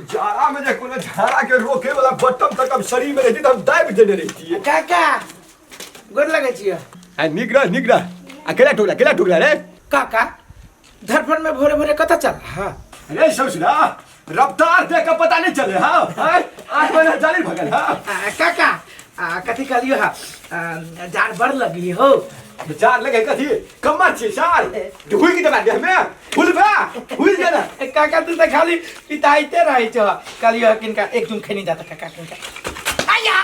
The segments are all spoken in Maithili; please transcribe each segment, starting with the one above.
जाड़ा में जे कोनो झाड़ा के रोके वाला बटम तक हम शरीर में रहती तो हम दाबि देने रहती। काका गोर लगै छियै। आ नीक रह, नीक रह। आ केला टुकड़ा, केला टुकड़ा रे। काका धरफड़ में भोरे भोरे कतऽ चल? हाँ अरे ससुरा, रफ्तार देख के पता नहीं चले। हाँ हैं? 8 महीना जाली भगल। हाँ काका कथी कहलियो? हाँ जाड़ बड़ लगी हो। चार लगे कथी कमर छी सार हुई की दबा दे हमें फुल बा हुई जाना। काका तू तऽ खाली पिताइते रहै छौ। कहलियो किनका एक जुम खैनी जाता काका किनका। आया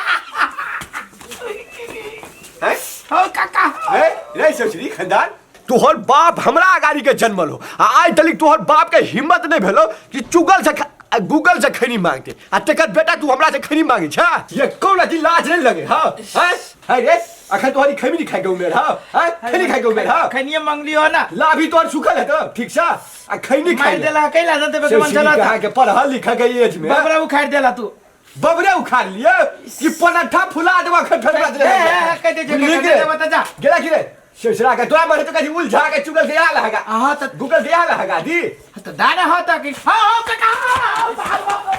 हैं? हो काका। रे रे ससुरी खानदान, तोहर बाप हमरा अगाड़ी के जन्मल हो आ आइ तलिक तोहर बाप के हिम्मत नहीं भेलो कि चुगल से गूगल से खैनी मांगते आ तेकर बेटा तू हमरा से खैनी मांगे छा। ये कौन अथी लाज नहीं लगे? हाँ हैं है रे, अखन तोहरी खैनी नहीं खाए के उमेर। हाँ हैं, खैनी खाए के उमेर? हाँ खैनिए मांगली हो ना। लाभी तोहर सुखल है तो ठीक सा आ खैनी मार खाए देला कैला न देबे के मन चला कहा के पढ़ल लिखल के एज में बबरा उखाड़ देला तू। बबरे उखाड़ लिए कि पनठा फुला देबा खठर ए, ए, ए, कह दे जे, बुझली कह के? दे, बता जा। गेला कि रे सिलसिला के तोरा मरे तो कहीं उलझा के चुगल के आल हगा। हाँ, त- गूगल के आल हगा दी। तो दाना हो त कि हाँ हाँ काका हाँ, हाँ, हाँ, हाँ।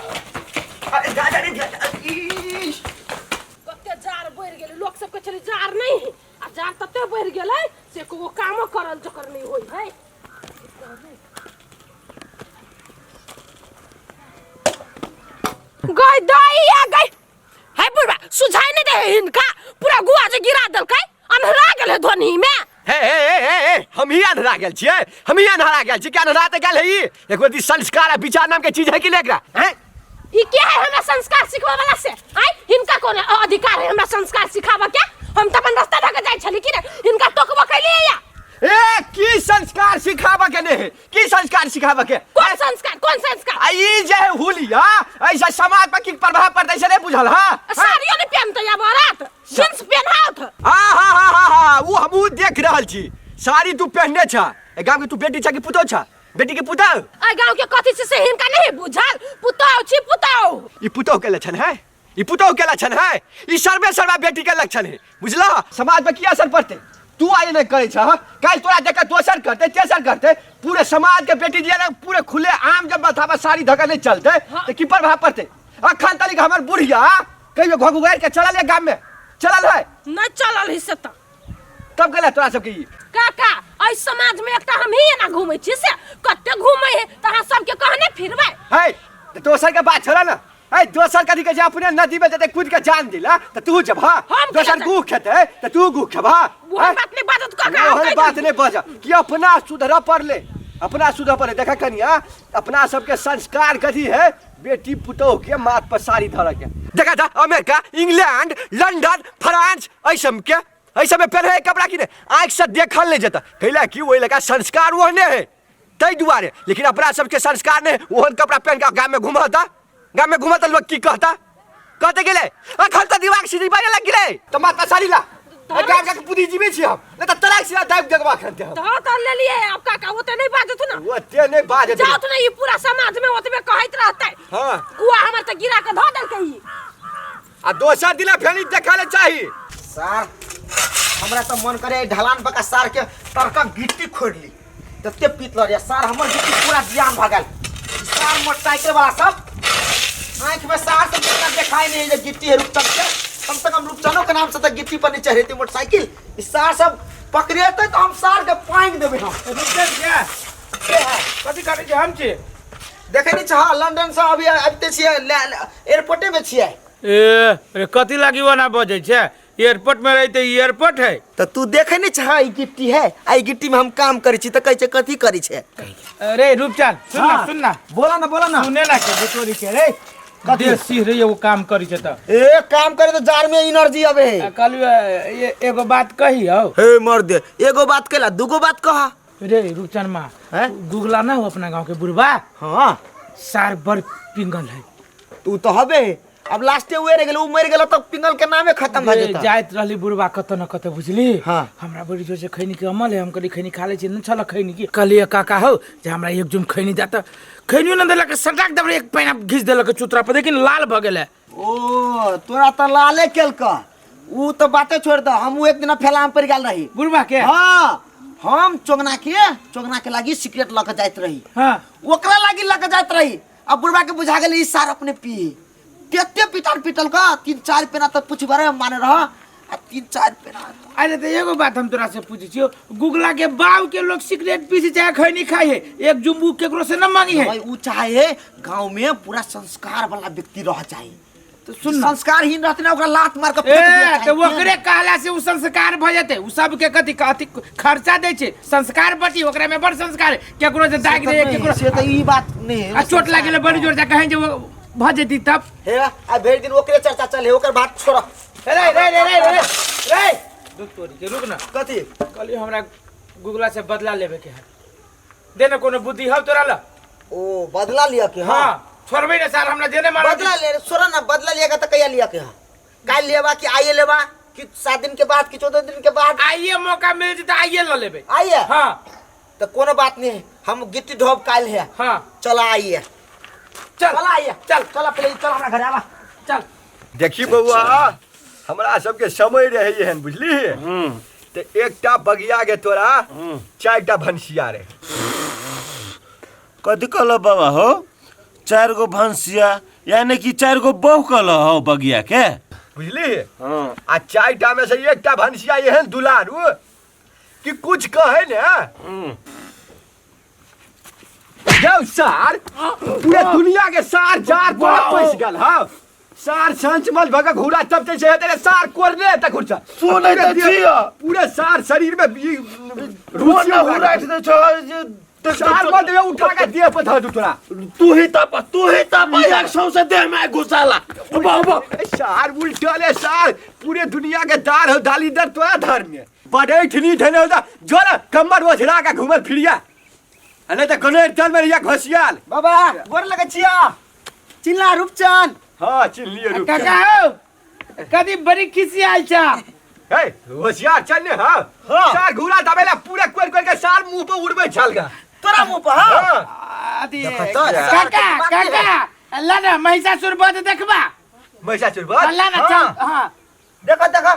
अरे जा जा रे जा, जा, ई। कते जार बढ़ि गेलै, लोक सबके छलै जार नहि है आ जार तते बढ़ि गेलै से एको कामो करल जोकर नहि होइ है। गई दई आ गई है बुढ़बा सुझाई नहीं दे है हिनका, पूरा गुआ जे गिरा देलकै, अन्हरा गेल है ध्वनि में। हे हे हे हे हे, हम ही अन्हरा गेल छियै, हम ही अन्हरा गेल छी कि अन्हरा तऽ गेल है ई। एको दी संस्कार आ विचार नाम के चीज है कि नहीं एकरा? हैं? ई के है हमरा संस्कार सिखबै वाला से? आय हिनका कोन अधिकार है हमरा संस्कार सिखाबऽ के? हम तऽ अपन रास्ता धऽ के जाइ छली कि ने हिनका टोकबो कैलियै या। ए की संस्कार सिखाबऽ के नहीं है, की संस्कार सिखाबऽ के? कोन संस्कार, कोन संस्कार? आ ई जे है हुलिया ऐसा समाज पर की प्रभाव पड़तै से नहीं बुझल? हाँ साड़ियो नहीं पहनते या औरत जींस पहनाउत। हाँ हाँ हाँ हाँ हाँ, वो हमहूँ देख रहल छी, साड़ी तू पहनने छ। ए गाँव के तू बेटी छ कि पुतोह छ? बेटी के पुतोह। आ गांव के कथी से हिनका नहीं बुझल, पुतोह छी पुतोह। ई पुतोह के लक्षण है, ई पुतोह के लक्षण है, ई सर्वे सर्वा बेटी के लक्षण है। बुझला समाज पर की असर पड़ते? तू आइ नहीं करे छ, काल्हि तोरा देख के दोसर करते तेसर करते, पूरे समाज के बेटी दिया ना पूरे खुले आम जब माथा पर साड़ी धके नहीं चलते। हाँ। तो की प्रभाव पड़ते? अखन तलिक हमर बुढ़िया कहियो घघुआरि के चलल है गाम में? चलल है? नहीं चलल है से त तब गेला तोरा सबके ई। काका एहि समाज में एकटा हम ही एना घूमै छी से कते घूमै है त अहाँ सबके कहने फिरबै। है त दोसर के बात छोड़ा ना। है दोसर कथी कहै छै, अपने नदी में जते कूद के जान दिला त तू जब हा हम दोसर केना गूह खेते त तू गूह खेबा। ओहन बात नहीं बाजत काका, हम ओहन कहि बात देलियै। नहीं बाज कि अपना सुधर पड़ले, अपना सुधर पड़ले। देखा कनिया, अपना सबके संस्कार कथी है, बेटी पुतोह के माथ पर साड़ी धर के। देखा था अमेरिका, इंग्लैंड, लंदन, फ्रांस ऐ सब के ऐ सब में पहने कपड़ा की नहीं आँख से देखल नहीं जाता, कैला कि वही लगा संस्कार ओहने है तै दुआरे। लेकिन अपना सबके संस्कार नहीं, ओहन कपड़ा पहन के गाम में घुमता, गाम में घुमता लोग की कहता? कहते गेले अखन तऽ दिमाग सीधी बाजे लग गेलै तऽ माथा साड़ी ला। गाम के बुद्धिजीवी छी हम, नहीं तऽ तलाक सीधा दाबि देखबा खन हम। धऽ तऽ लेलियै आब काका, ओते नहीं बाजत ना। ओते नहीं बाजत। जाओ तो नहीं, ई पूरा समाज में ओतबे कहैत रहतै। हाँ। गुआ हमर तऽ गिरा के धऽ देलकै ई। आ दोसर दिना फेर देखा ले चाही। सार हमरा तऽ मन करे ढलान पका सार के तड़का गिट्टी खोड़ ली, तते पीत लड़िया सार, हमर गिट्टी पूरा जियान भऽ गेल। सार मोटरसाइकिल वाला सब आँखि में सार सब जितना देखाई नहीं जे गिट्टी है रूपचंद के, कम से कम रूपचंदो के नाम से तऽ गिट्टी पर नहीं चढ़ेती मोटरसाइकिल। ई सार सब पकड़ेतै तऽ हम सार के पाँगि देबै हम। रूपचंद के के है? कथी करै छी हम छी? देखै नहीं छह लंदन से अभी आबिते छियै, एयरपोर्टे में छियै। ए रे कथी लागी ओना बजै छै? एयरपोर्ट में रहते एयरपोर्ट है। तऽ तू देखै नहीं छह ई गिट्टी है, आ ई गिट्टी में हम काम करै छी तऽ कहै छै कथी करै छै? अरे रूपचंद सुन ना, हाँ। सुन ना। बोला ना, बोला ना। सुने ना के बुतोरी के रे। कथी? देसी रे एगो काम करी छै तऽ। ए काम करे तऽ जार में एनर्जी आबे है। आ, कहलियो, एगो बात कही हौ। हे मर दे, एगो बात कहला दूगो बात कहा। रे रूपचंद माँ, हैं? गुगला ना हो अपना गांव के बुढ़बा? हाँ। सार बड़ पिंगल है। तू तो हबे, अब लास्टे उहे रह गेल, उ मर गेल तब पिंगल के नामे खत्म भ रे, जेता। जाइत रहली बुढ़बा कत न कत बुझली। हाँ। हमरा बड़ी जोर से खैनी के अमल है, हम कहली खैनी खा ले छी, न छल खैनी की। कहलिए काका हौ जे हमरा एक जुम खैनी दा, त खैनियो न देलक, सटाक दबरे एक पैना घिच देलक चूतरा पर, लेकिन लाल भ गेलै। ओ तोरा त लाले केलक, उ त बाते छोड़ द। हम एक दिना फेलाम पड़ गेल रही बुढ़बा के। हाँ, हम चोगना के लागी सिगरेट लऽ के जाइत रही। हाँ। ओकरा लागी लऽ के जाइत रही। अब बुढ़वा के बुझा गेल ई सार अपने पी तेते पिटान पिटल का तीन चार पेना त पूछ बारे माने रह आ तीन चार पेना। अरे तो एगो बात हम तोरा से पूछै छियौ, गुगला के बाप के लोग सिगरेट पी चाहे खैनी खाई है, एक जुम्बू केकरो से न मांगी है। भाई ऊ चाहे है गांव में पूरा संस्कार वाला व्यक्ति रह चाहे। तो सुन ना, संस्कारहीन रहते ना ओकरा लात मार के ए फेंक दिया तो चाहे। ओकरे कहला से उ संस्कार भ जेतै। उ सबके कथी कथी खर्चा दै छै, संस्कार बटी ओकरा में बड़ संस्कार है। केकरो से दाग दे केकरो से तो ई बात नहीं है। आ चोट लागेले बड़ी जोर से कहें जे वो भ जेती तब। हे आ भरि दिन ओकरे चर्चा चले, ओकर बात छोड़। रे रे रे रे रे रे रुक तोरी के रुक ना। कथी कहली हमरा गुगला से बदला लेबे के है, दे ना कोनो बुद्धि हौ तोरा ल। ओ बदला लिया के? हां छोड़बे ना सर, हमरा जेने मारा बदला ले छोड़ ना। बदला लिया के त कहिया लिया के है? काल लेबा कि आइए लेबा कि 7 दिन के बाद कि 14 दिन के बाद? आइए मौका मिल जता आइए ल लेबे। आइए? हां तो कोनो बात नहीं, हम गिट्टी ढोब काल है। हां चला आइए, चल चला आइए, चल चला पहले चल हमरा घर आवा चल। देखी बउआ हमरा सबके समय रहे एहन बुझली, तो एकटा बगिया के तोरा 4टा भनसिया रहे। कथी कहल बाबा हो? 4 गो भनसिया यानी कि 4 गो बहु कहल हो बगिया के बुझली। आ 4टा में से एकटा भनसिया एहन दुलारू कि कुछ कहे ने जाओ सार पूरे दुनिया के सार जार तोरा पैस गेल। हाँ सार संच मल भगा घूरा तब ते से तेरे सार कोरने तक घुरचा सुनै त छियो। पूरे सार शरीर में रुचि उड़ाइत दे छो सार मत दे उठा के देह पर धर दू तोरा। तू ही तप एक सौ से देह में घुसाला। बाबा सार उल्टले सार पूरे दुनिया के दार हो दाली दर तोरा धर में बड़े ठनी ठने हो जो ना कमर ओझरा के घुमल फिरिया अने त गनेर चल में या घसियाल। बाबा गोर लगे छिया चिल्ला रूपचंद। हां चिल्लिए रूपचंद। काका हो कदी बड़ी खिसी आयल छा। हे होशियार चल ने। हां सार घूरा दबेला पूरा कोर कोर के सार मुंह पर उड़बे छल गा तोरा मुंह पर। हां अथी काका काका ला ना महिषासुर वध देखबा। महिषासुर वध ला ना चल। हां देखा देखा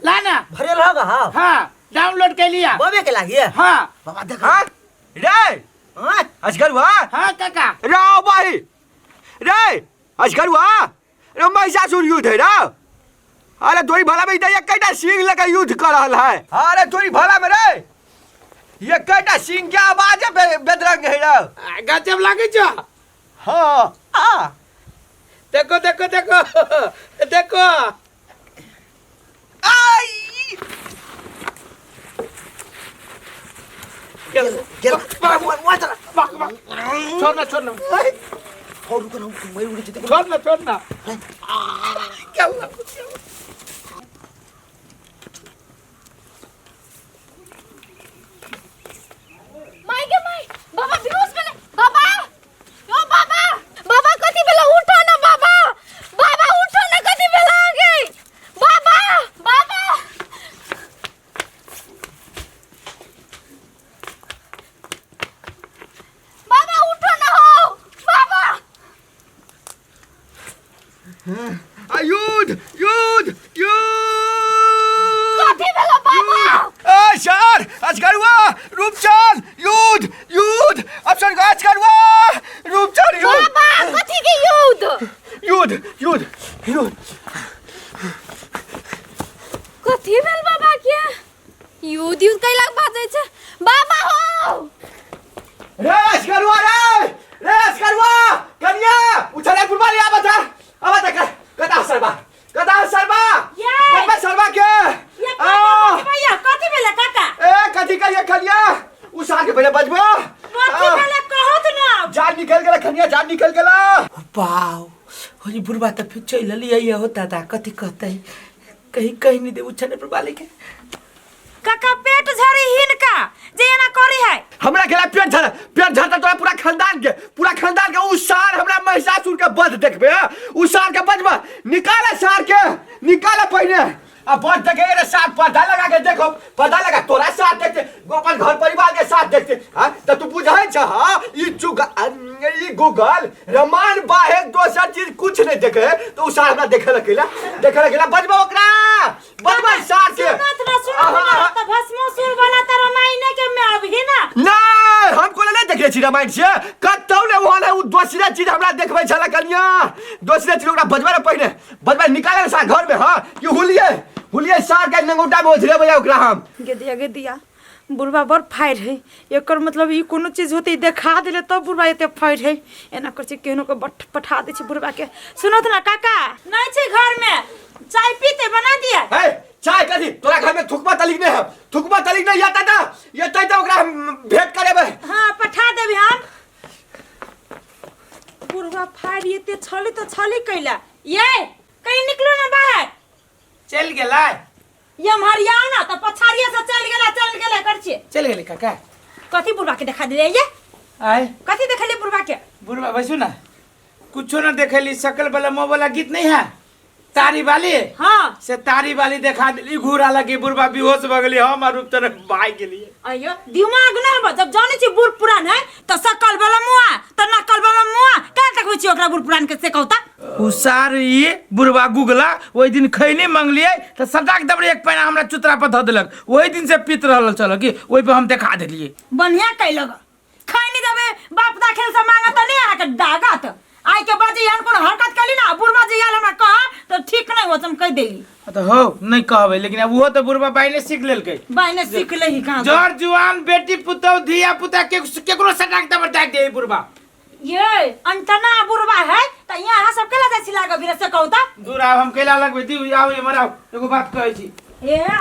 ला ना भरेल होगा। हां हां डाउनलोड कर लिया बबे के लागी। हां बाबा देखा। हां रे हां असगर हुआ। हां काका राव भाई रे असगर हुआ रे महिषासुर युद्ध है ना। अरे तोरी भला में इधर एकटा सिंह लगा युद्ध कर रहल है। अरे तोरी भला में रे एकटा सिंह के आवाज बेदरंग है रे। गजब लागे छो। हां आ देखो देखो देखो देखो आई गेल गेल बाबा बाक बाक छोड़ ना छोड़ ना छोड़ रुक ना मैं उड़ जेते छोड़ ना छोड़ ना क्या हुआ। माई गे माई बाबा बेहोश भेलै। बाबा ओ बाबा बाबा कथी भेलै? उठो ना बाबा बाबा उठो ना कथी भेलै अहाँके? बाबा बाबा बाबा उठो ना हो बाबा। युद्ध युद्ध युद्ध कथी भेलै बाबा? ए सर असगरुआ रूपचंद युद्ध युद्ध अफसर असगरुआ रूपचंद युद्ध। बाबा कथी के युद्ध? युद्ध युद्ध युद्ध कथी भेल बाबा के? युद्ध युद्ध कैला बाजै छै बाबा हो। रे असगरुआ रे रे असगरुआ कन्या उछले गुरबाली आबा था आबा था कता सरबा कता सरबा बाबा सरबा के ये भैया कथी भेलै काका? ए कथी कहिए खनिया उ सार के पहिले बजबो। कथी भेलै कहत ना। जान निकल गेला खनिया जान निकल गेला। बाव होली बुढ़बा त फिर चल लियै हो दादा कथी कहतै कहीं कहीं नहीं देबू छने पर बाली के। काका पेट झरी हिनका जे एना करी है। हमरा गेला पेट झर पेट झरता तोरा पूरा खानदान के उ सार हमरा महिषासुर के वध देखबे। उ सार के बजबा निकाले सार के निकाले पहिने आ बस देखे रे साथ पर्दा लगा के देखो पर्दा लगा तोरा साथ देखते अपन घर परिवार के साथ देखते। हां त तू बुझै छ। हां ई चुग ई गूगल रमान बाहे दोसर चीज कुछ नहीं देखे तो उ सार हमरा देखे लगेला देखे लगेला बजबा ओकरा बजबा सार के। सुनत ना सुनत ना त भस्मासुर वाला त रामायण के में अभी ना नहीं हम कोला नहीं देखे छी रामायण से कतौ ने फोन है, उ दोसरे चीज हमरा देखबै छला कनिया, दोसरे चीज। ओकरा बजबै रे पहिने, बजबै निकाले सा घर में। हां कि हुलिए हुलिए सार के नंगौटा में ओझरेबै ओकरा हम। गे दिया गे दिया, बुढ़बा बड़ फायर है। एकर मतलब ई कोनो चीज होते देखा दिले तब बुढ़बा एते फायर है। एना कर छै केहनो के बट पठा दै छै बुढ़बा के। सुनत ना काका नहीं छै घर में, चाय पीते बना दिया। हे चाय कथी? तोरा घर में थुकबा तलिक नहीं है, थुकबा तलिक नहीं आता था ये तै तो ओकरा हम भेंट करेबै। हाँ पठा देबे हम। बुढ़बा फायर एते छली तो छली कैला। ये कहीं निकलो ना बाहर। चलि गेलै। ये हमारिया ना तो पछाड़िया से चल गेला, चल गेला कर छिए। चलि गेलै काका। कथी बुढ़बा के देखा दिले ये? आय कथी देखले बुढ़बा के? बुढ़बा बैसू ना, कुछो ना देखली। सकल वाला मोह वाला गीत नहीं है तारी वाली? हाँ से तारी वाली देखा दिली, घूरा लगी बुढ़बा बेहोश भ गेली। हम और रूप तरफ भाग गेलिए। अयो दिमाग ना बा, जब जाने छी बूढ़ पुरान है तो सकल वाला मुआ तो नकल वाला मुआ का देखबै छी ओकरा बूढ़ पुरान के से कहता। उ सार ये बुढ़बा गुगला ओहि दिन खैनी मंगलिए तो सटाक दबड़े एक पैना हमरा चुतरा पर धऽ देलक। ओहि दिन से पीत रहल छल कि ओहि पर हम देखा देलिए। बढ़िया कैलक, खैनी देबे बाप दाखिल से मांगत नहीं अहाँ के डागत। आइ के बाजे एहन कोनो हरकत कैली ना बुढ़बा जे आयल हमरा कह तो ठीक नहीं होत, हम कह देली। तो हो नहीं कहबै, लेकिन अब उहो तो बुढ़बा बाइने सीख लेलकै। बाइने सीख लेही कहाँ? जर जुआन बेटी पुतौ धिया पुता के केकरो सटाक दबड़ दाग दे बुढ़बा। ये अंतना बुढ़बा है त यहाँ अहाँ सब केला जाइ छी लागऽ बिरा से कहू त। दूर आब हम कैला लगबै दिउ, आउ एम्हर आउ, एगो बात कहै छी। ए